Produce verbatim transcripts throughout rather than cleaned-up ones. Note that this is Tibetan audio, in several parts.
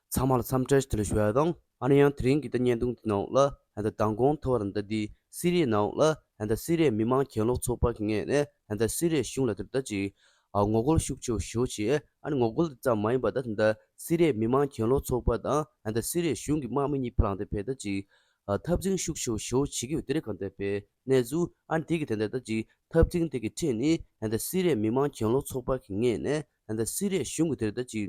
ཚང་མ་ལ་འཚམས་འདྲི་ཞུ་ཡ་དང་། ཨ་ནི་ཡང་དེ་རིང་གི་ད་བརྙན་ཐུང་དེ་ནང་ལ་ད་ལྟ་མདང་དགོང་ཐོག་ལ་ད་འདི་སི་རི་ཡའི་ནང་ལ་ད་ལྟ་སི་རི་ཡའི་མི་མང་གྱེན་ལོག་ཚོགས་པ་གི་ངོས་ནས་ད་ལྟ་སི་རི་ཡའི་གཞུང་ལ་དེར་ད་ཅིག་ཨ་ངོ་རྒོལ་ཤུགས་ཆེ་བོ་ཞེ་པོ་བྱས། ཨ་ནི་ངོ་རྒོལ་དེ་ཙམ་མ་ཡིན་པ་ད་ད་ལྟ་སི་རི་ཡའི་མི་མང་གྱེན་ལོག་ཚོགས་པ་དང་ད་ལྟ་སི་རི་ཡའི་གཞུང་གི་དམག་མི་གཉིས་བར་ལ་ད་ཕར་ད་ཅིག་ཨ་འཐབ་འཛིང་ཤུགས་ཆེ་བོ་ཞེ་པོ་བྱེད་ཀྱི་ཡོད་དེ་རེད། གང་ལྟར་པའི་གནས་ཚུལ། ཨ་ནི་དེ་གི་དེ་འདྲ་ད་ཅིག་འཐབ་འཛིང་དེ་གི་ཁྲོད་ནས་ད་ལྟ་སི་རི་ཡའི་མི་མང་གྱེན་ལོག་ཚོགས་པ་གི་ངོས་ནས་ད་ལྟ་སི་རི་ཡའི་གཞུང་གི་དེར་ད་ཅིག་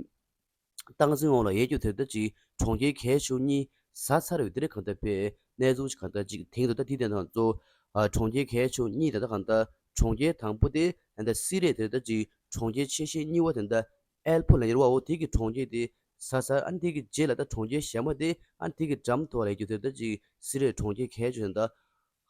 སྟངས་འཛིན་འོག་ལ་ཡོད་རྒྱུ་དེར་ད་ཅིག་གྲོང་ཁྱེར་གལ་ཆེ་ཤོས་གཉིས་ཟ་ཚར་ཡོད་དེ་རེད། གང་ལྟར་པའི་གནས་ཚུལ་ཅིག་གང་ལྟར་ཅིག་དེང་དུ་ད་དེ་དེ་དང་གཙོ་ཨ་གྲོང་ཁྱེར་གལ་ཆེ་ཤོས་གཉིས་ད་ལྟ་གང་ལྟར་གྲོང་ཁྱེར་དང་པོ་དེ་ད་ལྟ་སི་རི་ཡའི་དེར་ད་ཅིག་གྲོང་ཁྱེར་ཆེ་ཤོས་གཉིས་པ་དེ་ད་ཨེལ་པོ་ལབ་ཡོད་རེད་པ། འོ་དེ་གི་གྲོང་ཁྱེར་དེ་ཟ་ཚར། ཨ་ནི་དེ་གི་རྗེས་ལ་ད་གྲོང་ཁྱེར་གཞན་པ་དེ། ཨ་ནི་དེ་གི་འགྲམ་ཐོག་ལ་ཡོད་རྒྱུ་དེ་ད་ཅིག་སི་རི་ཡའི་གྲོང་ཁྱེར་གལ་ཆེ་ཤོས་དེ་ད་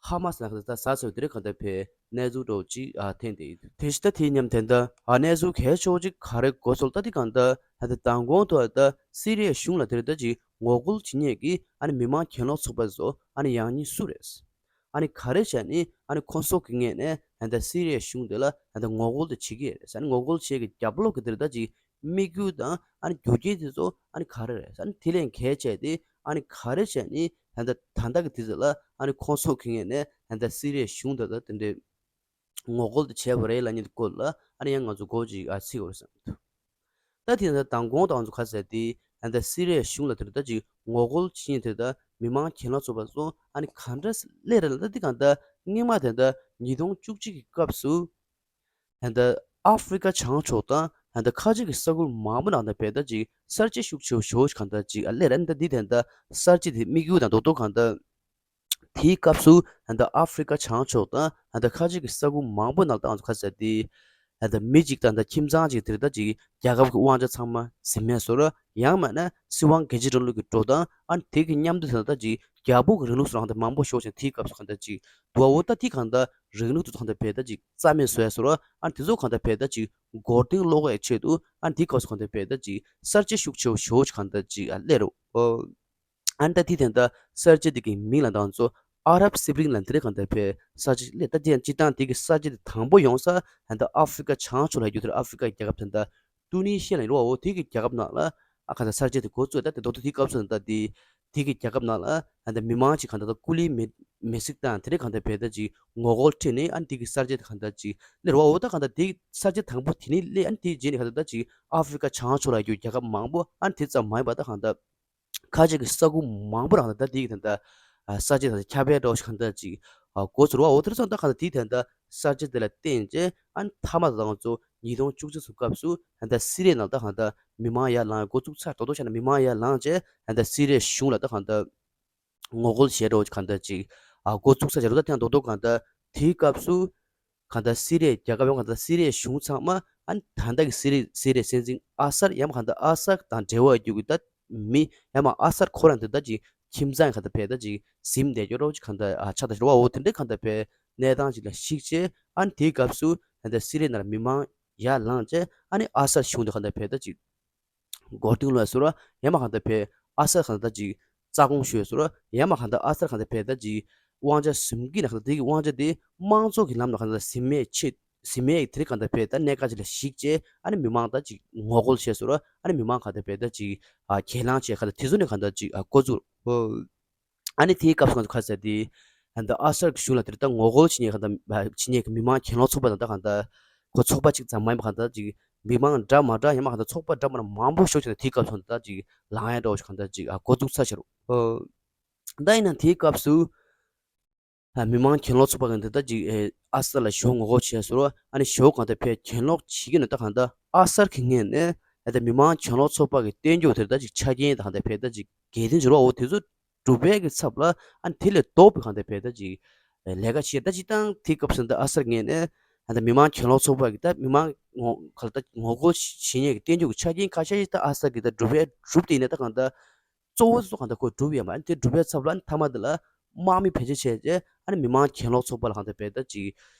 ཧ་མ་སི་ལ་ད་ཟ་ཚར་ཡོད་དེ་རེད། གང་ལྟར་པའི་གནས་ཚུལ་འདྲ་བོ་ཅིག་ཨ་ཐོན་བསྡད་ཡོད། དེ་བཞིན་ད་དེའི་མཉམ་དེ་ད་ཨ་གནས་ཚུལ་གལ་ཆེ་བོ་ཅིག་ག་རེ་གོ་སོང་ལབ་ད་དེ་གང་ལྟར་ད་ལྟ་མདང་དགོང་ཐོག་ད་སི་རི་ཡའི་གཞུང་ལ་དེར་ད་ཅིག་ངོ་རྒོལ་བྱེད་མཁན་གྱི་ཨ་ནི་མི་མང་གྱེན་ལོག་ཚོགས་པ་ཚོ་ཨ་ནི་ཡང་སྙིང་སུ་རེད། ཨ་ནི་ག་རེ་བྱས་ནས་ཨ་ནི་ཁོང་ཚོ་གི་ངོས་ནས་ད་ལྟ་སི་རི་ཡའི་གཞུང་དེ་ལ་ད་ལྟ་ངོ་རྒོལ་དེ་བྱེད་ཀྱི་རེད། ཨ་ནི་ངོ་རྒོལ་བྱེད་ཀྱི་རྒྱབ་ལོགས་ཀྱི་དེར་ད་ཅིག་དམིགས་ཡུལ་དང་ཨ་ནི་རྒྱུ་རྐྱེན་དེ་ཚོ་ཨ་ནི་ག་རེ་རེད། ཨ་ནི་དེ་ལས་གལ་ཆེ་དེ་ཨ་ནི་ག་རེ་བྱས་ནས་ད་ལྟ་ད་ལྟ་གི་དུས་ཚོད་ལ་ཨ་ནི་ཁོང་ཚོ་གི་ངོས་ནས་ད་ལྟ་སི་རི་ཡའི་གཞུང་དེ་ལ་དེ་འདྲའི་ངོ་རྒོལ་དེ་བྱས་པ་རེད་ལབ་མཁན་དེ་སྐོར་ལ་ཨ་ནི་ཡང་ང་ཚོ་འགོ་ཅིག་ཨ་ཚིག་དགོས་རེད་བསམ་འདུག་ད་དེ་ད་ལྟ་མདང་དགོང་ད་ང་ཚོ་ག་ཟེར་དེ་ད་ལྟ་སི་རི་ཡའི་གཞུང་ལ་དེ་ད་ཅིག་ངོ་རྒོལ་བྱེད་མཁན་དེ་ད་མི་མང་གྱེན་ལོག་ཚོགས་པ་ཚོ་ཨ་ནི་ག་འདྲ་སླེབས་རེད་ལབ་ད་དེ་གང་ལྟར་སྔོན་མ་དེ་ད་ཉིས་སྟོང་བཅུ་གཅིག་གི་སྐབས་སུ་ད་ལྟ་ཨ་ཧྥི་རི་ཀ་བྱང་ཕྱོགས་དང་ད་ལྟ་ཁ་ཆེ་གི་ས་ཁུལ་མང་པོ་ནང་ད་ཕར་ད་ཅིག་གསར་བརྗེ་ཤུགས་ཆེ་བོ་ཞེ་པོ་གང་ལྟར་ཅིག་ཨ་སླེབས་རེད། ད་འདི་དེ་ད་གསར་བརྗེ་དེ་དམིགས་ཡུལ་དང་རྡོག་རྡོག་གང་ལྟར་དེའི་སྐབས་སུ་ད་ལྟ་ཨ་ཧྥི་རི་ཀ་བྱང་ཕྱོགས་དང་ད་ལྟ་ཁ་ཆེ་གི་ས་ཁུལ་མང་པོ་ནང་ད་ང་ཚོ་ག་ཟེར་དེ་ད་ལྟ་མི་གཅིག་དང་ད་ཁྱིམ་ཚང་གཅིག་དེར་ད་ཅིག་རྒྱལ་ཁབ་ཀྱི་དབང་ཆ་ཚང་མ་ཟིན་མེད་བཟོ་ར། ཡང་མིན་ན་སྲིད་དབང་སྒེར་གཅིག་རིང་ལུགས་ཀྱི་འགྲོ་སྟངས། ཨ་ནི་དེ་གི་མཉམ་དུ་ད་ལྟ་ཅིག་རྒྱལ་པོ་གི་རིང་ལུགས་སུ་རང་ད་མང་པོ་ཤོར་ཞིང་། དེའི་སྐབས་སུ་གང་ལྟར་ཅིག་འདུག་པ། འོ་ད་དེ་གང་ལྟར་རིང་ལུགས་དེ་ཚོ་གང་ལྟར་ཕར་ད་ཅིག་རྩ་མེད་བཟོ་ཡ་བཟོ་ར། ཨ་ནི་དེ་ཚོ་གང་ལྟར་ཕར་ད་ཅིག་མགོ་རྟིང་སློག་ཡའི་ཆེད་དུ། ཨ་ནི་དེའི་སྐབས་སུ་གང་ལྟར་ཕར་ད་ཅིག་གསར་བརྗེ་ཤུགས་ཆེ་བོ་ཞེ་པོ་ཅིག་གང་ལྟར་ཅིག་ཨ་སླེབས་རེད། ཨོ། ཨ་ནི་ད་དེ་དེ་འདྲ་གསར་བརྗེ་དེ་གི་མིང་ལ་ད་ང་ཚོ་ཨ་རབ་སི་པྲིང་ལབ་དེ་རེད། གང་ལྟར་ཕར་གསར་བརྗེ་སླེབས། ད་དེ་ཡང་སྤྱིར་བཏང་དེ་གི་གསར་བརྗེ་དེ་དང་པོ་ཡོང་ས་ད་ལྟ་ཨ་ཧྥི་རི་ཀ་བྱང་ཕྱོགས་ལ་ཡོད་དེ་རེད། ཨ་ཧྥི་རི་ཀ་རྒྱལ་ཁབ་དེ་འདྲ་ཏུ་ནི་ཤི་ཡ་ལབ་ཡོད་རེད་པ། འོ་དེ་གི་རྒྱལ་ཁབ་ནང་ལ་ཨ་གང་ལྟར་གསར་བརྗེ་དེ་འགོ་བཙུགས། ད་དེ་རྡོག་རྡོག་དེའི་སྐབས་སུ་ད་དེ་དེ་གི་རྒྱལ་ཁབ་ནང་ལ་ད་ལྟ་མི་མང་ཅིག་གང་ལྟར་ད་སྐུ་ལུས་མེ་མེ་བསྲེགས་བཏང་དེ་རེད། གང་ལྟར་ཕར་ད་ཅིག་ངོ་རྒོལ་ཁྲོད་ནས་ཨ་ནི་དེ་གི་གསར་བརྗེ་དེ་གང་ལྟར་ཅིག་སླེབས་རེད་པ། འོ་ད་གང་ལྟར་དེ་གསར་བརྗེ་དང་པོ་དེ་ནས་སླེབས། ཨ་ནི་དེའི་རྗེས་ནས་གང་ལྟར་ད་ཅིག་ཨ་ཧྥི་རི་ཀ་བྱང་ཕྱོགས་ལ་ཡོད་རྒྱལ་ཁབ་མང་པོ། ཨ་ནི་དེ་ཙམ་མ་ཡིན་པ་ད་གང་ལྟར་ཁ་ཆེ་གི་ས་ཁུལ་མང་པོ་རང་ད་ལྟ་དེ་གི་ད་ལྟ་ཨ་གསར་བརྗེ་དང་ཁྱབ་སྤེལ་འདྲ་བོ་ཞིག་གང་ལྟར་ཅིག་ཨ་འགོ་ཚུགས་རེད་པ། འོ་དེ་ཚོ་ད་གང་ལྟར་དེ་ད་ལྟ་གསར་བརྗེ་དེ་ལ་བརྟེན་བྱས། ཨ་ནི་མཐའ་མ་ད་ང་ཚོ་ཉིས་སྟོང་བཅུ་གཅིག་ཚོ་སྐབས་སུ་ད་ལྟ་སི་རི་ཡའི་ནང་ད་གང་ལྟར་མི་མང་ཡར་ལངས་འགོ་བཙུགས་ཚར། རྡོག་རྡོག་བྱས་ན་མི་མང་ཡར་ལངས་བྱས་ད་ལྟ་སི་རི་ཡའི་གཞུང་ལ་ད་གང་ལྟར་ངོ་རྒོལ་བྱས་འདྲ་བོ་གང་ལྟར་ཅིག་ཨ་འགོ་བཙུགས་ཚར་བྱས་རེད། ད་དེ་ཡང་རྡོག་རྡོག་གང་ལྟར་དེའི་སྐབས་སུ་གང་ལྟར་སི་རི་ཡའི་རྒྱལ་ཁབ་ཡོངས། གང་ལྟར་སི་རི་ཡའི་གཞུང་ཚང་མ། ཨ་ནི་ད་ལྟ་གི་སི་རི་སི་རི་ཡའི་སྲིད་འཛིན་ཨ་སར་ཡང་མིན་གང་ལྟར་ཨ་སར་དང་འབྲེལ་བ་ཡོད་རྒྱུ་གི་ད་མི་ཡང་མིན་ཨ་སར་ཁོ་རང་དེ་ད་ཅིག་ཁྱིམ་ཚང་གང་ལྟར་ཕར་ད་ཅིག་ཟིན་བསྡད་ཡོད་འདྲ་བོ་ཅིག་གང་ལྟར་ཨ་ཆགས་བསྡད་ཡོད་རེད་པ། འོ་དེ་འདྲའི་གང་ལྟར་ཕར་གནས་སྟངས་ཅིག་ལ་གཞིགས་བྱས། ཨ་ནི་དེའི་སྐབས་སུ་ད་ལྟ་སི་རི་ཡའི་ནང་ལ་མི་མང་ཡར་ལངས་བྱས། ཨ་ནི་ཨ་སར་གཞུང་དེ་གང་ལྟར་ཕར་ད་ཅིག་མགོ་རྟིང་སློག་ཡ་བཟོ་ར། ཡང་མིན་གང་ལྟར་ཕར་ཨ་སར་གང་ལྟར་ཅིག་རྩ་དགོངས་ཞུ་ཡ་བཟོ་ར། ཡང་མིན་གང་ལྟར་ཨ་སར་གང་ལྟར་ཕར་ད་ཅིག་དབང་ཆ་ཟིན་གྱི་ན་གང་ལྟར་དེ་གི་དབང་ཆ་དེ་དམངས་གཙོ་གི་ལམ་ལ་གང་ལྟར་ཟིན་མེད་ཆེད་ཟིན་མེད་ཀྱི་དེ་རིང་གང་ལྟར་ཕར་ད་གནད་འགག་ཅིག་ལ་གཞིགས་བྱས། ཨ་ནི་མི་མང་ད་ཅིག་ངོ་རྒོལ་བྱས་བཟོ་ར། ཨ་ནི་མི་མང་གང་ལྟར་ཕར་ད་ཅིག་ཨ་གྱེན་ལངས་བྱས། གང་ལྟར་དེ་ཚོ་ནས་གང་ལྟར་ཅིག་ཨ་འགོ་བཙུགས། ཨ་ནི་དེའི་སྐབས་སུ་ང་ཚོ་ག་རེ་ཟེར་དེ། ད་ལྟ་ཨ་སར་གྱི་གཞུང་ལ་དེར་ད་ངོ་རྒོལ་བྱེད་མཁན་གང་ལྟར་བྱེད་མཁན་གྱི་མི་མང་གྱེན་ལོག་ཚོགས་པ་དང་། ད་གང་ལྟར་ཁོ་ཚོགས་པ་གཅིག་ཙམ་མ་ཡིན་པ་གང་ལྟར་ཅིག་མི་མང་འདྲ་མ་འདྲ་ཡང་མིན་གང་ལྟར་ཚོགས་པ་འདྲ་མ་འདྲ་མང་པོ་ཤོར་བྱས་ནས་དེའི་སྐབས་སུ་ད་ཅིག་ལངས་ཡ་འདྲ་བོ་ཞིག་གང་ལྟར་ཅིག་ཨ་འགོ་བཙུགས་ཚར་བྱས་རེད། ཨོ། ད་ཡིན་ནའང་དེའི་སྐབས་སུ་ཨ་མི་མང་གྱེན་ལོག་ཚོགས་པ་གང་ལྟར་ད་ཅིག་ཨ་ཨ་སར་ལ་ཞེ་པོ་ངོ་རྒོལ་བྱས་བཟོ་ར། ཨ་ནི་ཞེ་པོ་གང་ལྟར་ཕར་གྱེན་ལོག་བྱེད་ཀྱི་ན། ད་གང་ལྟར་ཨ་སར་གྱི་ངོས་ནས་ད་ལྟ་མི་མང་གྱེན་ལོག་ཚོགས་པ་གི་བསྟན་བཅོས་དེར་ད་ཅིག་ཆ་རྐྱེན་ད་གང་ལྟར་ཕར་ད་ཅིག་གལ་ཆེན་བྱེད་རོགས། འོ་དེ་ཚོ་སྒྲུབ་པའི་གི་ཚབ་ལ། ཨ་ནི་དེ་ལས་ལྡོག་པའི་གང་ལྟར་ཕར་ད་ཅིག་ལས་ཀ་བྱེད། ད་སྤྱིར་བཏང་དེའི་སྐབས་སུ་ད་ཨ་སར་ངོས་ནས་ད་ལྟ་མི་མང་གྱེན་ལོག་ཚོགས་པ་གི་ད་མི་མང་ངོ་ག་ལ་ད་ངོ་རྒོལ་བྱེད་མཁན་གྱི་བསྟན་བཅོས་ཀྱི་ཆ་རྐྱེན་ཁ་ཤས་ཤིག་ད་ཨ་སར་གི་ད་སྒྲུབ་པའི་གྲུབ་དེ་ནས་ད་གང་ལྟར་གཙོ་བོ་གཙོ་གང་ལྟར་ཁོ་སྒྲུབ་ཡོད་མ་རེད། དེ་སྒྲུབ་པའི་ཚབ་ལ་ཨ་ནི་མཐའ་མ་དེ་ལ་དམག་མི་བེད་སྤྱོད་བྱས་རྗེས། ཨ་ནི་མི་མང་གྱེན་ལོག་ཚོགས་པ་ལ་གང་ལྟར་ཕར་ད་ཅིག་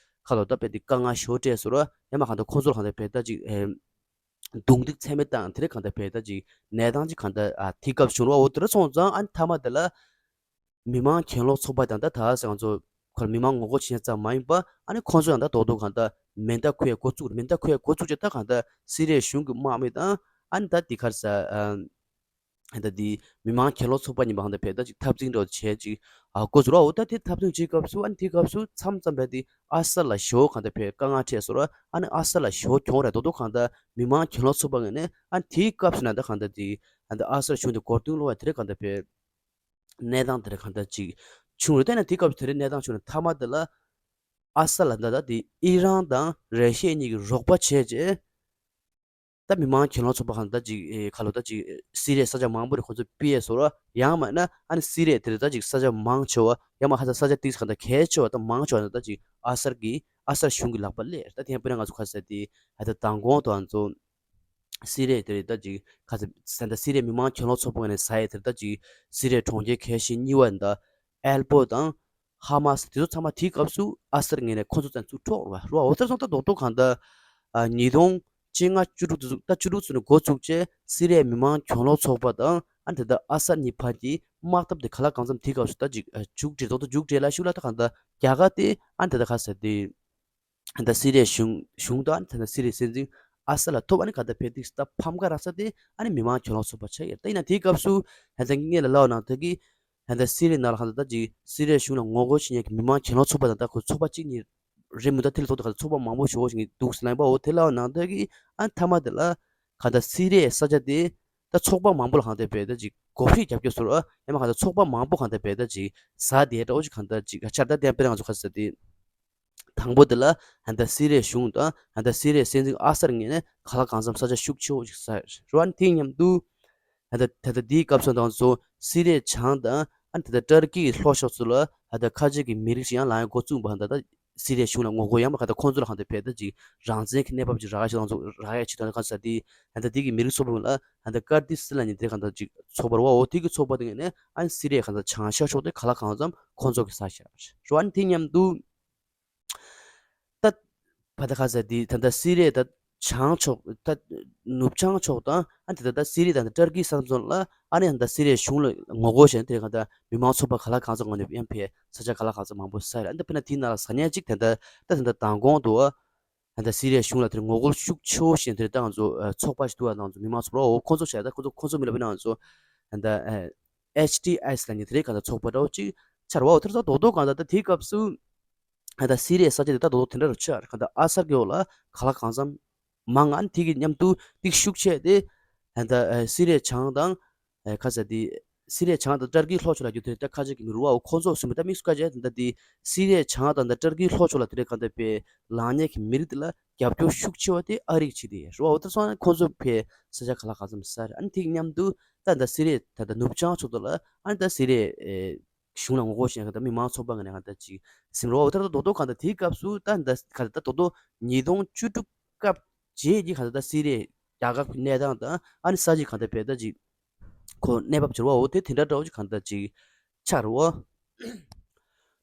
ཁ་ལོ་ད་ཕར་དེ་དཀའ་ངལ་ཞེ་པོ་སྤྲད་བཟོ་ར། ཡང་མིན་གང་ལྟར་ཁོ་ཚོ་ལ་གང་ལྟར་ཕར་ད་ཅིག་ཨེ། རྡུང་རྡེག་ཚད་མེད་བཏང་། དེ་རིང་གང་ལྟར་ཕར་ད་ཅིག་གནས་སྟངས་ཅིག་གང་ལྟར་ཨ་དེའི་སྐབས་བྱུང་རོགས། འོ་དེ་འདྲ་སོང་ཙང་ཨ་ནི་མཐའ་མ་དེ་ལ་མི་མང་གྱེན་ལོག་ཚོགས་པ་དང་། ད་ད་ཟེར་ང་ཚོ་ཁོ་མི་མང་ངོ་རྒོལ་བྱེད་མཁན་ཙམ་མ་ཡིན་པ། ཨ་ནི་ཁོང་ཚོ་ཡང་ད་རྡོག་རྡོག་གང་ལྟར་མེ་མདའ་འཁུར་ཡ་འགོ་བཙུགས། མེ་མདའ་འཁུར་ཡ་འགོ་བཙུགས་བྱས། ད་གང་ལྟར་སི་རི་ཡའི་གཞུང་གི་དམག་མི་དང་། ཨ་ནི་ད་དེ་ག་རེ་ཟེར་ཨ། ད་དེ་མི་མང་གྱེན་ལོག་ཚོགས་པ་གཉིས་པོ་གང་ལྟར་བས་ད་ཅིག་འཐབ་འཛིང་འདྲ་བོ་བྱས་ཅིག་ཨ་འགོ་ཚུགས་རོགས། ད་དེ་འཐབ་འཛིང་བྱེད་སྐབས་སུ་ཨ་ནི་དེ་སྐབས་སུ་མཚམས་མཚམས་བས་དེ་ཨ་སར་ལ་ཞེ་པོ་གང་ལྟར་བས་དཀའ་ངལ་འཕྲད་སོང་ར། ཨ་ནི་ཨ་སར་ལ་ཞེ་པོ་གྱོང་ར་རྡོག་རྡོག་གང་ལྟར་མི་མང་གྱེན་ལོག་ཚོགས་པ་ངོས་ནས་ཨ་ནི་དེའི་སྐབས་སུ་ན་ད་གང་ལྟར་དེ་ཨ་ད་ཨ་སར་གཞུང་དེ་མགོ་རྟིང་སློག་པ་དེ་རེད་གང་ལྟར་བས། གནས་སྟངས་དེ་རིགས་གང་ལྟར་ཅིག་བྱུང་རེད། དེ་ན་དེ་སྐབས་དེ་རིགས་གནས་སྟངས་བྱུང་ནས་མཐའ་མ་དེ་ལ་ཨ་ས་ལ་ད་ད་དེ་ཨི་རན་དང་ར་ཤི་ཡ་གཉིས་ཀྱིས་རོགས་པ་བྱས་རྗེས་ད་མི་མང་གྱེན་ལོག་ཚོགས་པ་གང་ལྟར་ཅིག་ཨེ་ག་ལོ་ད་ཅིག་སི་རི་ཡའི་ས་ཆ་མང་པོ་རེ་ཁོ་ཚོས་ཕུད་ཡས་སོ་ར། ཡང་མིན་ན་ཨ་ནི་སི་རི་ཡ་དེ་རིགས་ད་ཅིག་ས་ཆ་མང་ཆེ་བ་ཡང་མིན་ན་ས་ཆ་ཏིག་གང་ལྟར་གལ་ཆེ་བ་ད་མང་ཆེ་བ་ད་ཅིག་ཨ་སར་གྱི་ཨ་སར་གཞུང་གི་ལག་པ་སླེབས། ད་དེ་ཡང་དཔེར་ན་ང་ཚོ་ག་ས་དེ་ཨ་ད་མདང་དགོང་དུ་ང་ཚོ་སི་རི་ཡ་དེ་རེད་ད་ཅིག་ག་ཚ་ཟེར་ད་སི་རི་ཡའི་མི་མང་གྱེན་ལོག་ཚོགས་པ་ནས་ཟ་ཡས་དེ་རེད་ད་ཅིག་སི་རི་ཡའི་གྲོང་ཁྱེར་གལ་ཆེ་གཉིས་པ་ད་ཨེལ་པོ་དང་ཧ་མ་སི་དེ་ཚོ་ཚང་མ་དེའི་སྐབས་སུ་ཨ་སར་ངོས་ནས་ཁོ་ཚོ་ཚང་ཚུར་འཕྲོག་ར་རོ། འོ་ཚར་སོང་ད་རྡོག་རྡོག་གང་ད་ཉིས་སྟོང་བཅོ་ལྔ་བཅུ་དྲུག་དེ་ཚོ་ད་བཅུ་དྲུག་ཚོ་ནས་འགོ་ཚུགས་རྗེས་སི་རི་ཡའི་མི་མང་གྱེན་ལོག་ཚོགས་པ་དང་ཨ་དེ་ད་ཨ་སར་གཉིས་བར་གྱི་དམག་འཐབ་དེ་ག་ལ་གང་འཚམ་དེའི་སྐབས་སུ་ད་ཅིག་མཇུག་སྒྲིལ་རྡོག་རྡོག་མཇུག་སྒྲིལ་ལ་ཤུགས་ལ་ད་གང་ད་རྒྱ་གར་དེ་ཨ་དེ་ད་ག་ས་དེ། ད་སི་རི་ཡའི་གཞུང་གཞུང་དང་ད་སི་རི་ཡའི་སྲིད་འཛིན་ཨ་སར་ལ་ཐོབ་ཨ་ནི་ག་ད་ཕེ་ཏིག་ད་ཕམ་ཁ་རག་ས་དེ་ཨ་ནི་མི་མང་གྱེན་ལོག་ཚོགས་པ་ཆགས་ཡོད། ད་ཡིན་ན་དེའི་སྐབས་སུ་ད་ངས་ལ་ལབ་ནང་ད་གི་ད་སི་རི་ཡའི་ནང་ལ་ག་ད་ད་ཅིག་སི་རི་ཡའི་གཞུང་ལ་ངོ་རྒོལ་བྱེད་མཁན་གྱི་མི་མང་གྱེན་ལོག་ཚོགས་པ་དང་ད་ཁོ་ཚོགས་པ་གཅིག་གཉིས་རེད་མི་འདུག་དེ་ལ་ཐོག་ད་ག་ཚོགས་པ་མང་པོ་ཞེ་པོ་ཞིག་འདུག་ཟེར་ལབ་པ་འོ་དེ་ལབ་ནང་ད་གི་ཨ་མཐའ་མ་དེ་ལ་ག་ད་སི་རི་ཡའི་ས་ཆ་དེ་ད་ཚོགས་པ་མང་པོ་ལ་གང་ད་བས་ད་ཅིག་གོ་སྒྲིག་རྒྱབ་སྐྱོར་སོར་ཨ་ཡང་མ་ག་ད་ཚོགས་པ་མང་པོ་གང་ད་བས་ད་ཅིག་ཟ་དེ་འདྲ་བོ་ཞིག་གང་ད་ཅིག་ཆར་ད་བསྟན་དཔེར་ང་ཚོ་ག་ས་དེ། དང་པོ་དེ་ལ་ད་ལྟ་སི་རི་ཡའི་གཞུང་དང་ད་ལྟ་སི་རི་ཡའི་སྲིད་འཛིན་ཨ་སར་ངོས་ནས་གང་ལ་གང་འཚམ་ས་ཆ་ཤུགས་ཆེ་བོ་ཞིག་ཟ་རེད་བ། དེ་མཉམ་དུ་ད་ལྟ་ད་ལྟ་འདིའི་སྐབས་སུ་དང་ཚོ་སི་རི་ཡའི་བྱང་དང་ཨ་ད་ལྟ་ཏར་ཀིའི་ལྷོ་ཕྱོགས་སུ་ལ་ད་ལྟ་ཁ་ཆེ་གི་མི་རིགས་ཤིག་ཡང་ལངས་ཡ་འགོ་བཙུགས་པ་ད་ལྟ་སི་རི་ཡའི་གཞུང་ལ་ངོ་རྒོལ་ཡང་མ་ག་ད་ཁོང་ཚོ་ལ་གང་ལྟར་བས་ད་ཅིག་རང་བཙན་གྱི་གནས་བབ་ཅིག་རག་ཡ་ཞིག་དང་ཚོ་རག་ཡ་ཅིག་དང་ག་ས་དེ་ད་ལྟ་འདི་གི་མི་རིགས་ཚོགས་པ་ལ་ད་ལྟ་ཀར་ཏི་སི་ལ་ནི་དེ་གང་ལྟར་ཅིག་ཚོགས་པ་རེད་བ། འོ་དེ་གི་ཚོགས་པ་དེ་ངོས་ནས་ཨ་སི་རི་ཡའི་གང་ལྟར་བྱང་ཤར་ཕྱོགས་དེ་གང་ལ་གང་འཚམ་ཁོང་ཚོ་གི་ས་ཆ་རེད་བ། དེ་མཉམ་དུ། ད་བ་ད་ག་ས་དེ་ད་ལྟ་སི་རི་ཡའི་ད་བྱང་ཕྱོགས་ད་ནུབ་བྱང་ཕྱོགས་དང་ཨ་དེ་ད་ལྟ་སི་རི་ཡ་དང་ཏར་ཀི་ས་མཚམས་ལ་ཨ་ནི་ད་སི་རི་ཡའི་གཞུང་ལ་ངོ་རྒོལ་བྱས་ནས་དེ་ག་ད་མི་མང་ཚོགས་པ་ག་ལ་གང་འཚམ་ངོས་ནས་ཡང་ཕེ་ས་ཆ་ག་ལ་གང་འཚམ་མང་པོ་ས་རེད། ཨ་ད་དཔེར་ན་དེའི་ནང་ལ་ཟ་ཉན་གཅིག་ད་ལྟ་ད་ད་ལྟ་མདང་དགོང་དུ་ཨ་ད་སི་རི་ཡའི་གཞུང་ལ་དེར་ངོ་རྒོལ་ཤུགས་ཆེ་བོ་བྱས་ནས་དེར་ད་ང་ཚོ་ཚོགས་པ་ཞིག་འདུག་ཨ་ད་ང་ཚོ་མི་མང་ཚོགས་པ་འོ་ཁོང་ཚོ་བྱས་ད་ཁོང་ཚོ་ཁོང་ཚོ་མི་ལ་དཔེར་ན་ང་ཚོ་ད་ཨེཆ་ཏི་ཨེས་ལ་ནི་དེ་རེད་ག་ད་ཚོགས་པ་འདྲ་བོ་གཅིག་ཆར་བ་འོ་དེར་ད་རྡོག་རྡོག་གང་ད་ད་དེའི་སྐབས་སུ། ད་སི་རི་ཡའི་ས་ཆ་དེ་ད་དོ་དེ་འདྲ་རུ་ཆགས་རེད། གང་ལྟར་ཨ་སར་གྱི་འོག་ལ་ག་ལ་གང་འཚམ་མང་ཨ་ནི་དེ་གི་མཉམ་དུ་ཏིག་ཤུགས་ཆེ་དེ་ད་ལྟ་སི་རི་ཡའི་བྱང་དང་ཁ་ས་དེ་སི་རི་ཡའི་བྱང་དང་ཏར་ཀིའི་ལྷོ་ཕྱོགས་ལ་རྒྱུ་དེ་ད་ཁ་ཆེ་གི་མི་རུ་བའོ་ཁོང་ཚོ་གསུམ་པོ་ད་དམིགས་སུ་བཀར་བྱས་ད་ལྟ་དེ་སི་རི་ཡའི་བྱང་དང་ད་ཏར་ཀིའི་ལྷོ་ཕྱོགས་ལ་དེ་རེད་གང་ལྟར་པའི་ལངས་ཉེ་གི་མི་རིགས་དེ་ལ་རྒྱབ་སྐྱོར་ཤུགས་ཆེ་བ་དེ་ཨ་རིག་ཆེ་དེ་རུ་བའོ་ད་སོང་ན་ཁོང་ཚོ་ཕའི་ས་ཆ་ག་ལ་གང་འཚམ་ས་རེད། ཨ་ནི་དེ་གི་མཉམ་དུ་ད་ད་སི་རི་ཡའི་ད་ད་ནུབ་བྱང་ཕྱོགས་དེ་ལ་ཨ་ནི་ད་སི་རི་ཡའི་གཞུང་ལ་ངོ་རྒོལ་བྱེད་མཁན་ད་མི་མང་ཚོགས་པ་ངོས་ནས་གང་ལྟར་ཅིག་སེམས་རོགས་ད་ལྟ་རྡོག་རྡོག་གང་ལྟར་དེའི་སྐབས་སུ་ད་ད་ག་ད་ལྟ་རྡོག་རྡོག་ཉིས་སྟོང་བཅུ་དྲུག་སྐབས་རྗེས་ཀྱི་གང་ལྟར་ད་སི་རི་ཡའི་རྒྱལ་ཁབ་ཀྱི་གནས་སྟངས་དང་ཨ་ནི་ས་གཞི་གང་ལྟར་བས་ད་ཅིག་ཁོ་གནས་བབ་འགྱུར་བའོ་དེ་དེ་འདྲ་འདྲ་བོ་ཅིག་གང་ལྟར་ཅིག་ཆགས་རེད་བ།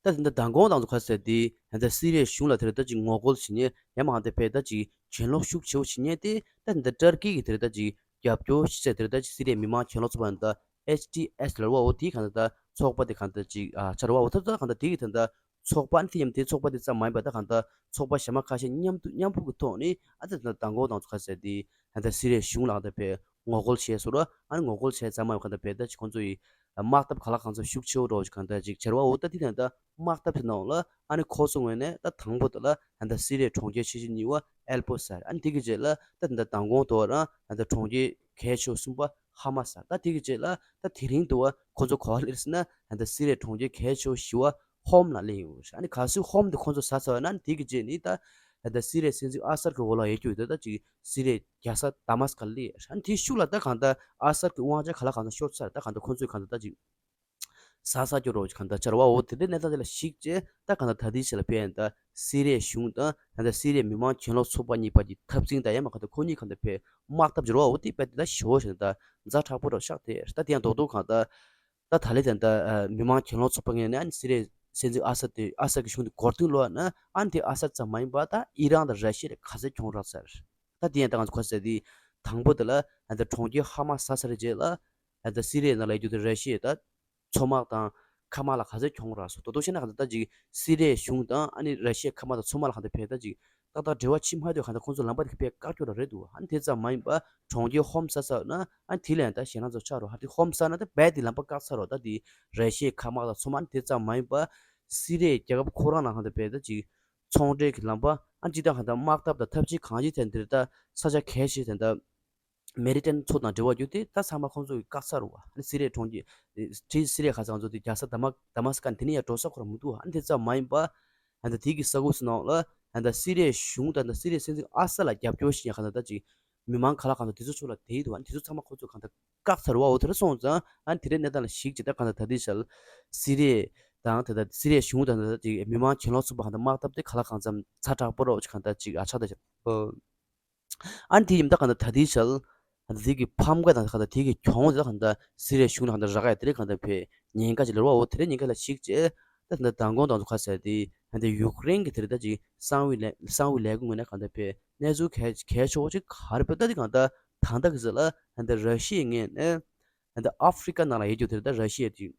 ད་དེ་འདྲ་མདང་དགོང་དང་ཚོ་ག་ཟེར་དེ་ད་ལྟ་སི་རི་ཡའི་གཞུང་ལ་དེ་རེད་ད་ཅིག་ངོ་རྒོལ་བྱེད་མཁན་ཡང་མ་གང་ལྟར་བས་ད་ཅིག་གྱེན་ལོག་ཤུགས་ཆེ་བོ་བྱེད་མཁན་དེ་ད་དེ་འདྲ་ཏར་ཀི་གི་དེ་རེད་ད་ཅིག་རྒྱབ་སྐྱོར་ཞིག་ཟེར་དེ་རེད་ད་ཅིག་སི་རི་ཡའི་མི་མང་གྱེན་ལོག་ཚོགས་པ་ད་ལྟ་ཨེཆ་ཏི་ཨེས་ལབ་པ་འོ་དེའི་གང་ལྟར་ད་ཚོགས་པ་དེ་གང་ལྟར་ཅིག་ཨ་ཆགས་རེད་བ། འོ་ད་ད་གང་ལྟར་དེ་གི་ད་ལྟ་ཚོགས་པ་ཨ་ནི་དེ་མཉམ་དེ་ཚོགས་པ་དེ་ཙམ་མ་ཡིན་པ་ད་གང་ལྟར་ཚོགས་པ་གཞན་མ་ཁ་ཤས་མཉམ་དུ་མཉམ་སྤུངས་ཀྱི་ཐོག་ནས་ཨ་ད་ད་མདང་དགོང་དང་ཚོ་ག་ཟེར་དེ་ད་ལྟ་སི་རི་ཡའི་གཞུང་ལ་གང་ལྟར་བས་ངོ་རྒོལ་བྱས་སོང་ར། ཨ་ནི་ངོ་རྒོལ་བྱས་ཙམ་མ་ཡིན་པ་གང་ལྟར་བས་ད་ཅིག་ཁོང་ཚོ་ཡི་དམག་འཐབ་ག་ལ་གང་འཚམ་ཤུགས་ཆེ་བོ་འགྲོ་བ་ཅིག་གང་ལྟར་ཅིག་བྱས་རེད་བ། འོ་ད་དེ་ད་ལྟ་དམག་འཐབ་དེ་ནང་ལ་ཨ་ནི་ཁོ་ཚོ་ངོས་ནས་ད་དང་པོ་དེ་ལ་ད་ལྟ་སི་རི་ཡའི་གྲོང་ཁྱེར་ཆེ་ཤོས་གཉིས་པ་ཨེལ་པོ་ཟེར། ཨ་ནི་དེ་གི་རྗེས་ལ་ད་ད་ལྟ་མདང་དགོང་དུ་རང་ད་ལྟ་གྲོང་ཁྱེར་གལ་ཆེ་བ་གསུམ་པ་ཧ་མ་ཟེར། ད་དེ་གི་རྗེས་ལ་ད་དེ་རིང་དུ་བ་ཁོ་ཚོ་ག་པར་སླེབས་ཟེར་ན་ད་ལྟ་སི་རི་ཡའི་གྲོང་ཁྱེར་གལ་ཆེ་བ་བཞི་པ་ཧོམ་ལ་སླེབས་ཡོད་རེད། ཨ་ནི་གལ་སྲིད་ཧོམ་དེ་ཁོ་ཚོ་ཟ་ཚར་བ་ན་ཨ་ནི་དེ་གི་རྗེས་ནི་ད་ད་ལྟ་སི་རི་ཡའི་སྲིད་འཛིན་ཨ་སར་གི་འོག་ལ་ཡོད་རྒྱུ་ད་ཅིག་སི་རི་ཡའི་རྒྱལ་ས་དཱ་མཱ་སི་ཀ་སླེབས་ཡོད་རེད། ཨ་ནི་དེའི་ཤུགས་ལ་ད་གང་ལྟར་ཨ་སར་གི་དབང་ཆ་ག་ལ་གང་འཚམ་ཤོར་ཚར། ད་གང་ལྟར་ཁོ་ཚོས་གང་ལྟར་ད་ཅིག་ཟ་ས་སྐྱོ་རོགས་ཀྱི་གང་ལྟར་བྱ་ར་བ། འོ་དེ་འདྲའི་གནས་སྟངས་དེ་ལ་གཞིགས་བྱས་ད་གང་ལྟར་ད་ལྟའི་ཆ་ལ་ཕན་ད་སི་རི་ཡའི་གཞུང་དང་ད་ལྟ་སི་རི་ཡའི་མི་མང་གྱེན་ལོག་ཚོགས་པ་གཉིས་བར་གྱི་འཐབ་འཛིང་དང་ཡང་མ་གང་ལྟར་ཁོ་གཉིས་གང་ལྟར་ཕན་དམག་འཐབ་བྱ་ར་བ། འོ་དེ་བས་དེ་ལ་ཞེ་པོ་ཞིག་ད་ཛ་དྲག་པོ་ར་ཤག་དེ་ད་དེ་ཡང་རྡོག་རྡོག་གང་ལྟར་ད་ད་ལས་ད་ད་མི་མང་གྱེན་ལོག་ཚོགས་པ་ངོས་ནས་ཨ་ནི་སི་རི་ཡའི་སྲིད་འཛིན་ཨ་སར་དེ་ཨ་སར་གྱི་གཞུང་དེ་མགོ་རྟིང་སློག་ན་ཨ་ནི་དེ་ཨ་སར་ཙམ་མ་ཡིན་པ་ད་ཨི་རན་དང་ར་ཤི་ཡ་ལ་ག་ཚད་གྱོང་རག་ཚར། ད་དེ་ཡང་ད་ང་ཚོ་ག་ཟེར་དེ་དང་པོ་དེ་ལ་ད་གྲོང་ཁྱེར་ཧ་མ་ཟ་ཚར་རྗེས་ལ་ད་སི་རི་ཡའི་ནང་ལ་ཡོད་རྒྱུ་དེ་ར་ཤི་ཡའི་ད་མཚོ་དམག་དང་མཁའ་དམག་ལ་ག་ཚད་གྱོང་རག་སོང་། ད་དུང་བཤད་ན་ག་ཚད་ད་ཅིག་སི་རི་ཡའི་གཞུང་དང་ཨ་ནི་ར་ཤི་ཡའི་མཁའ་དམག་དང་མཚོ་དམག་ལ་ག་ཚད་ཕན་ད་ཅིག་ ཏག་ཏག་འབྲེལ་བ་ཕྱིན་མ་ཐུབ་གང་ལྟར་ཁོང་ཚོ་ལམ་པ་དེ་དཔེ་བཀག་རྒྱུ་ར་རེད་འདུག་ཨ་ནི་དེ་ཙམ་མ་ཡིན་པ་གྲོང་ཁྱེར་ཧོམ་ས་ས་ན་ཨ་ནི་དེ་ལས་ད་ཞེད་སྣང་ཚོ་ཆགས་རོགས། ཧ་དེ་ཧོམ་ས་ན་ད་རྦད་དེ་ལམ་པ་བཀག་ཚར་རོགས། ད་དེ་ར་ཤི་ཡའི་མཁའ་དམག་དང་ཚང་མ། ཨ་ནི་དེ་ཙམ་མ་ཡིན་པ་སི་རི་ཡའི་རྒྱལ་ཁབ་ཁོ་རང་ནང་གང་ལྟར་དཔེ་ད་ཅིག་ཚོང་འབྲེལ་གྱི་ལམ་པ་ཨ་ནི་ཅི་ད་གང་ལྟར་དམག་འཐབ་དང་འཐབ་ཇུས་གང་ཅི་དེ་འདིར་ད་ས་ཆ་གལ་ཆེ་དེ་འདྲ། མེ་རི་ཊན་ཚོ་དང་འབྲེལ་བ་ཡོད་དེ་ད་ཚང་མ་ཁོང་ཚོ་གིས་བཀག་ཚར་བ། ཨ་ནི་སི་རི་ཡའི་གྲོང་ཁྱེར་ཁྲི་སི་རི་ཡའི་ཁ་སང་ཚོ་དེ་རྒྱལ་ས་དཱ་མ་དཱ་མ་སི་ཀ་དེ་ནས་ཡར་འགྲོ་ས་ཁོ་རང་མི་འདུག་ཨ་ནི་དེ་ཙམ་མ་ཡིན་པ་ཨ་ནི་དེ་གི་ས་ཁུག་སུ་ནང་ལ་ཨ་ནི་སི་རི་ཡའི་གཞུང་དང་ད་སི་རི་ཡའི་སྲིད་འཛིན་ཨ་སད་ལ་རྒྱབ་སྐྱོར་ཞིག་ཡང་གང་ལྟར་ད་ཅིག་མི་མང་ག་ལ་གང་ཚོ་དེ་ཚོ་ཚོ་ལ་དེ་ཡི་འདུག་ཨ་ནི་དེ་ཚོ་ཚང་མ་ཁོ་ཚོ་གང་ལྟར་བཀག་ཚར་བའོ། དེ་འདྲ་སོང་ཙང་ཨ་ནི་དེ་འདྲའི་གནས་སྟངས་ལ་གཞིགས་བྱས་ད་གང་ལྟར་ད་ལྟའི་ཆར་སི་རི་ཡ་དང་ད་ལྟ་སི་རི་ཡའི་གཞུང་དང་ད་ལྟ་ཅིག་མི་མང་གྱེན་ལོག་ཚོགས་པ་གང་ལྟར་དམག་འཐབ་དེ་ག་ལ་གང་འཚམ་ཛ་དྲག་པོ་རོགས་ཅིག་གང་ལྟར་ཅིག་ཨ་ཆགས་ད་ཆགས། ཨ་ནི་དེ་ཡིན་ད་ག་ན་ད་ལྟའི་ཆར་ད་ལྟ་དེ་གི་ཕམ་ཁ་དང་ག་ད་དེ་གི་གྱོང་དེ་ད་ག་ད་སི་རི་ཡའི་གཞུང་ལ་ག་ད་རག་ཡ་དེ་རེད། ག་ད་ཕེ་ཉེན་ཁ་ཅིག་ལ་རོ་འོ་དེ་རེད། ཉེན་ཁ་ལ་ཞིག་ཅེ་ད་ད་མདང་དགོང་དང་ཁ་ཟེར་དེ་ད་ཡུཀ་རེན་གི་དེ་རེད། ད་ཅིག་གསང་བའི་ལས་གསང་བའི་ལས་ཁུངས་ངོས་ནས་ག་ད་ཕེ་གནས་ཚུལ་གལ་གལ་ཆེ་བོ་ཅིག་ག་རེ་ཕེ་ད་དེ་ག་ད་ད་ད་གི་ཟེར་ལ་ད་ར་ཤི་ཡའི་ངོས་ནས་ད་ཨ་ཧྥི་རི་ཀ་ནང་ལ་ཡོད་རྒྱུ་དེ་རེད། ད་ར་ཤི་ཡའི་དེ།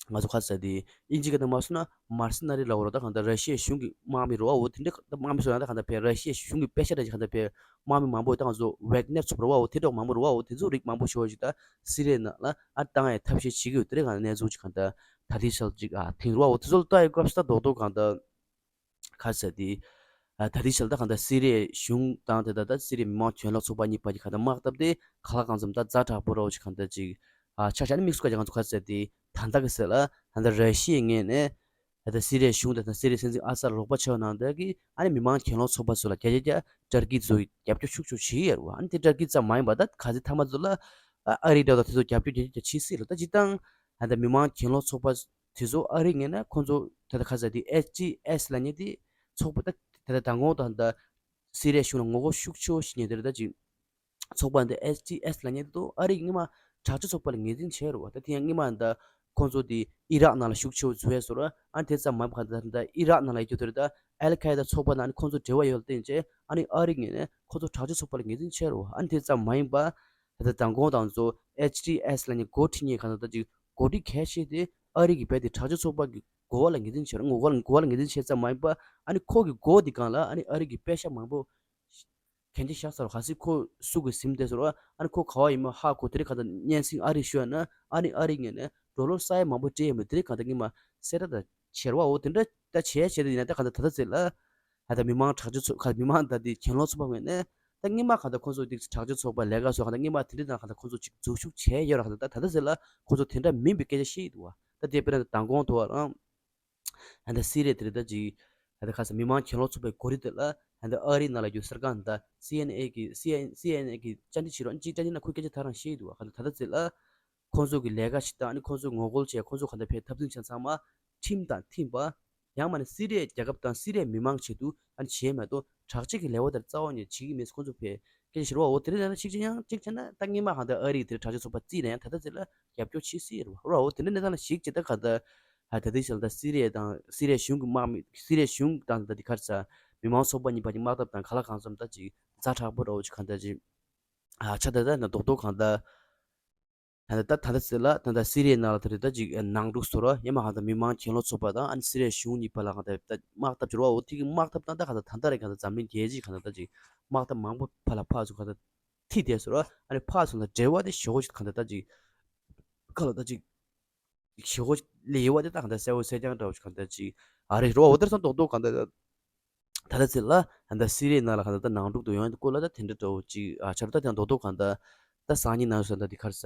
ང་ཚོ་ཁ་ཟེར་དེ་ཨིན་ཇི་སྐད་དུ་མ་སོང་ན་མར་སི་ན་རི་ལབ་རོ། ད་གང་ལྟར་ར་ཤི་ཡའི་གཞུང་གི་དམག་མི་རོ་བ་འོ་དེ་འདྲ་དམག་མི་སོང་ན་ད་གང་ལྟར་ཕེ་ར་ཤི་ཡའི་གཞུང་གི་པེ་ཤ་འདྲ་ཅིག་གང་ལྟར་ཕེ་དམག་མི་མང་པོ་ད་ང་ཚོ་ཝེག་ནེར་ཚོགས་པ་རོ་བ་འོ་དེ་འདྲ་མང་པོ་རོ་བ་འོ་དེ་ཚོ་རིགས་མང་པོ་ཞིག་ཅིག་ད་སི་རི་ཡའི་ནང་ལ་ཨ་བཏང་ཡའི་ཐབས་ཤེས་བྱེད་ཀྱི་ཡོད་དེ་རེད། གང་གནས་ཚུལ་ཅིག་གང་ལྟར་ད་དེ་ཤལ་ཅིག་ཨ་ཐེངས་རོ་བ་འོ་དེ་ཚོ་ལ་ལྟ་ཡི་སྐབས་སུ་ད་རྡོག་རྡོག་གང་ལྟར། ཁ་ཟེར་དེ། ད་ལྟའི་ཆར་ད་གང་ལྟར་སི་རི་ཡའི་གཞུང་དང་དེ་ད་ད་སི་རི་ཡའི་མི་མང་གྱེན་ལོག་ཚོགས་པ་གཉིས་བར་གྱི་གང་ལྟར་དམག་འཐབ་དེ་ག་ལ་གང་འཚམ་ད་ཛ་དྲག་པོ་རོ་ཅིག་གང་ལྟར་ཅིག་ཨ་ཆ་བཞག་ན་དམིགས་སུ་བཀར་ཅིག་ང་ཚོ་ཁ་ཟེར་དེ་ད་ལྟ་གི་ཟེར་ལ་ད་ལྟ་ར་ཤི་ཡའི་ངོས་ནས་ད་ལྟ་སི་རི་ཡའི་གཞུང་དང་ད་སི་རི་ཡའི་སྲིད་འཛིན་ཨ་སར་རོགས་པ་བྱས་པ་ནང་ད་གི་ཨ་ནི་མི་མང་གྱེན་ལོག་ཚོགས་པ་ཚོ་ལ་བརྒྱ་ཆ་བརྒྱ་ཏར་ཀི་ཚོས་རྒྱབ་སྐྱོར་ཤུགས་ཆེ་བྱེད་ཡོད་རེད་བ། ཨ་ནི་དེ་ཏར་ཀི་ཙམ་མ་ཡིན་པ་ད་ག་ཚོད་མཐའ་མ་ཚོ་ལ་ཨ་ཨ་རི་འདྲ་ད་དེ་ཚོ་རྒྱབ་སྐྱོར་བརྒྱ་ཆ་བརྒྱ་བྱེད་སྲིད་ལ་ད་སྤྱིར་བཏང་ད་ལྟ་མི་མང་གྱེན་ལོག་ཚོགས་པ། དེ་ཚོ་ཨ་རི་ངོས་ནས་ཁོང་ཚོ་ད་ལྟ་ཁ་ཟེར་དེ་ཨེཆ་ཊི་ཨེས་ལབ་མཁན་དེ་ཚོགས་པ་ད་ད་ལྟ་མདང་དགོང་དང་ད་སི་རི་ཡའི་གཞུང་ལ་ངོ་རྒོལ་ཤུགས་ཆེ་བོ་ཞིག་ཉན་དེ་རེད། ད་ཅིག་ཚོགས་པ་འདི་ཨེཆ་ཊི་ཨེས་ལབ་མཁན་དེ་ཚོ་ཨ་རི་གི་སྔོན་མ་དྲག་སྤྱོད་ཚོགས་པ་ལ་ངོས་འཛིན་བྱས་རེད་བ། ད་དེ་ཡང་སྔོན་མ་ད་ཁོང་ཚོ་དེ་ཨི་རག་ནང་ལ་ཤུགས་ཆེ་བོ་འཛུལ་ཡས་བཟོ་ར། ཨ་ནི་དེ་ཙམ་མ་ཡིན་པ་ད་ད་ཨི་རག་ནང་ལ་ཡོད་རྒྱུ་དེ་རེད། ད་ཨལ་ཁ་ཡེ་ད་ཚོགས་པ་ནང་ནས་ཁོང་ཚོ་འབྲེལ་བ་ཡོད་ལ་བརྟེན་བྱས་ཨ་ནི་ཨ་རི་ངོས་ནས་ཁོང་ཚོ་དྲག་སྤྱོད་ཚོགས་པ་ལ་ངོས་འཛིན་བྱས་རེད་བ། ཨ་ནི་དེ་ཙམ་མ་ཡིན་པ། ད་ལྟ་མདང་དགོང་དང་ཚོ་ཨེཆ་ཊི་ཨེས་ལབ་མཁན་འགོ་ཁྲིད་མཁན་གང་ལྟར་ད་ཅིག་འགོ་ཁྲིད་གལ་ཆེ་དེ་ཨ་རི་གི་བས་དེ་དྲག་སྤྱོད་ཚོགས་པ་གི་འགོ་བ་ལ་ངོས་འཛིན་བྱས་རེད། འགོ་བ་ལ་འགོ་བ་ལ་ངོས་འཛིན་བྱས་ཙམ་མ་ཡིན་པ་ཨ་ནི་ཁོ་གི་འགོ་དེ་སྒང་ལ་ཨ་ནི་ཨ་རི་གི་པེ་ཤ་མང་པོ་གན་རྒྱ་བཞག་ཚར་བ། གལ་སྲིད་ཁོ་སུ་གི་ཟིན་བསྡད་ཟེར་བ་ཨ་ནི་ཁོ་ག་བ་ཡིན་མ་ཧ་གོ་དེ་རིང་གང་ལྟར་སྙན་སེང་ཨ་རི་ཞུ་ཡ་ན་ཨ་ནི་ཨ་རི་ངོས་ནས་ཌོ་ལར་ས་ཡ་མང་པོ་སྤྲད་ཡོད་མེད་དེ་རིང་གང་ལྟར་སྔོན་མ་གསལ་བསྒྲགས་ད་བྱས་རེད་བ། འོ་དེ་འདྲ་ད་བྱས་བྱས་དེ་ཡིན་ན་ད་གང་ལྟར་ད་ལྟ་ཚེ་ལ། ད་ལྟ་མི་མང་དྲག་སྤྱོད་ཚོགས་ཁག་མི་མང་ད་ལྟའི་གྱེན་ལོག་ཚོགས་པ་ངོས་ནས་ད་སྔོན་མ་གང་ལྟར་ཁོང་ཚོ་འདི་དྲག་སྤྱོད་ཚོགས་པ་ལས་ཀ་སོགས་གང་ལྟར་སྔོན་མ་དེ་འདྲའི་ནང་གང་ལྟར་ཁོང་ཚོ་ཅིག་འཛུལ་ཞུགས་བྱས་ཡོད་ར། གང་ལྟར་ད་ད་ལྟ་ཟེར་ལ་ཁོང་ཚོ་དེ་འདྲ་མིན་པའི་སྐད་ཆ་བཤད་ཡི་འདུག་བ། ད་དེ་དཔེར་ན་མདང་དགོང་དུ་བ་རང་ད་ལྟ་སི་རི་ཡ་དེ་རེད། ད་ཅིག་ད་ལྟ་ཁ་ས་མི་མང་གྱེན་ལོག་ཚོགས་པའི་འགོ་ཁྲིད་དེ་ལ་ད་ལྟ་ཨ་རི་ནང་ལ་ཡོད་གསར་ཁང་ད་སི་ཨེན་ཨེ་གི་སི་ཨེན་སི་ཨེན་ཨེ་གི་བཅར་འདྲི་བྱེད་རོགས་ཅིག་བཅར་འདྲི་ན་ཁོས་སྐད་ཆ་ད་རང་བཤད་ཡི་འདུག་བ། གང་ལྟར་ད་ལྟ་ཟེར་ལ། ཁོང་ཚོ་གི་ལས་ཀ་ཞིག་དང་ཨ་ནི་ཁོང་ཚོའི་ངོ་རྒོལ་བྱས་ཁོང་ཚོ་གང་ལྟར་ཕེ་འཐབ་འཛིང་བྱས་ཚང་མ་ཁྲིམས་དང་མཐུན་པ། ཡང་མ་ནི་སི་རི་ཡའི་རྒྱལ་ཁབ་དང་སི་རི་ཡའི་མི་མང་ཆེད་དུ་ཨ་ནི་བྱས་མ་གཏོགས་དྲག་སྤྱོད་ཀྱི་ལས་འོ་དེར་རྩ་བ་ནས་བྱེད་ཀྱི་མེད། ཁོང་ཚོ་ཕེ་སྐད་ཆ་ཞིག་རོ་འོ་དེ་རིང་ད་གཅིག་བྱས་ཡང་གཅིག་བྱས་ན་ད་སྔོན་མ་གང་ལྟར་ཨ་རི་དེར་དྲག་སྤྱོད་ཚོགས་པ་བརྩིས་ན་ཡང་ད་ལྟ་ཚེ་ལ་རྒྱབ་སྐྱོར་བྱེད་སྲིད་རོ་རོ་འོ་དེ་འདྲ་གནས་སྟངས་ལ་གཞིགས་བྱས་ད་གང་ལྟར་ཨ་ད་ལྟའི་ཆར་ད་སི་རི་ཡ་དང་སི་རི་ཡའི་གཞུང་གི་དམག་མི་སི་རི་ཡའི་གཞུང་དང་ད་ལྟ་དེ་གར་ས་མི་མང་ཚོགས་པ་གཉིས་བར་གྱི་དམག་འཐབ་དང་ག་ལ་གང་འཚམ་ད་ཅིག་ཛ་དྲག་པོ་རོ་ཅིག་གང་ལྟར་ཅིག་ཨ་ཆ་ད་ད་ན་རྡོག་རྡོག་གང་ལྟར། ད་ལྟ་ད་ལྟ་ཟེར་ལ་ད་ལྟ་སི་རི་ཡའི་ནང་ལ་ད་རེད། ད་ཅིག་ནང་འཁྲུག་བཟོ་ར་ཡང་མ་གང་ལྟར་མི་མང་གྱེན་ལོག་ཚོགས་པ་དང་ཨ་ནི་སི་རི་ཡའི་གཞུང་གཉིས་བར་ལ་གང་ལྟར་ད་དམག་འཐབ་བྱོར་བ་འོ་དེ་གི་དམག་འཐབ་དང་ད་གང་ལྟར་ད་ལྟ་རེད། གང་ལྟར་འཛམ་གླིང་རྒྱལ་སྤྱིའི་གང་ལྟར་ད་ཅིག་དམག་འཐབ་མང་པོ་ཕར་ལ་ཕར་ཚུར་གང་ལྟར་ཐིག་བསྡད་བཟོ་ར། ཨ་ནི་ཕར་ཚུར་ལ་འབྲེལ་བ་དེ་ཞོག་ཞིག་གང་ལྟར་ད་ཅིག་ག་ལ་ད་ཅིག་ཞི་གོ་ལས་ཡོད་པ་དེ་ད་གང་ལྟར་གསལ་བོ་གསལ་རྐྱང་འདྲ་བོ་ཞིག་གང་ལྟར་ཅིག་ཨ་རེད་རོ། འོ་དེར་སོང་རྡོག་རྡོག་གང་ལྟར་ད་ལྟ་ཚེ་ལ་ད་ལྟ་སི་རི་ཡའི་ནང་ལ་གང་ལྟར་ད་ནང་འཁྲུག་ཏུ་ཡོང་ཡ་དེ་སྐོར་ལ་ད་དེ་འདྲ་འདྲ་བོ་ཅིག་ཨ་ཆར་ད་དེ་རྡོག་རྡོག་གང་ལྟར་ད་སང་ཉིན་ནང་སོང་ད་དེ་གར་ས་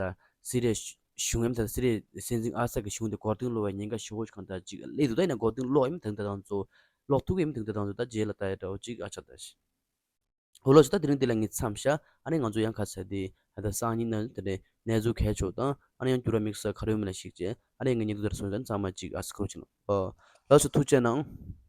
སི་རི་ཡའི་གཞུང་ངམ་ད་སི་རི་ཡའི་སྲིད་འཛིན་ཨ་སད་ཀྱི་གཞུང་དེ་མགོ་རྟིང་སློག་པའི་ཉེན་ཁ་ཞི་གོ་ཞིག་གང་ལྟར་ཅིག་སླེབས་འདུག་ད་ཡིན་ན་མགོ་རྟིང་སློག་ཡིན་དང་ད་དང་ཚོ་སློག་ཐུབ་ཀྱི་ཡིན་དང་ད་དང་ཚོ་ད་རྗེས་ལ་ད་ཡ་འདྲ་བོ་ཅིག་ཨ་ཆར་ད་ཞིག་འོ་ལོ་ཅི་ད་དེ་རིང་འདི་ལ་ངས་མཚམས་བཞག་ཨ་ནི་ང་ཚོ་ཡང་ཁ་ཚ་དེ་ད་ལྟ་སང་ཉིན་ནང་དེ་འདྲའི་གནས་ཚུལ་གལ་ཆེ་བ་དང་ཨ་ནི་ཡང་འགྱུར་བ་དམིགས་བསལ་ག་རེ་ཡོད་མེད་ལ་གཞིགས་བྱས་ཨ་ནི་ངའི་ཉིན་ཐོ་དེར་སོང་ཙང་ཚང་མ་ཅིག་ཨ་སི་ཁུར་བྱེད་ནོ། ཨོ། ལགས་སོ་ཐུགས་རྗེ་གནང་།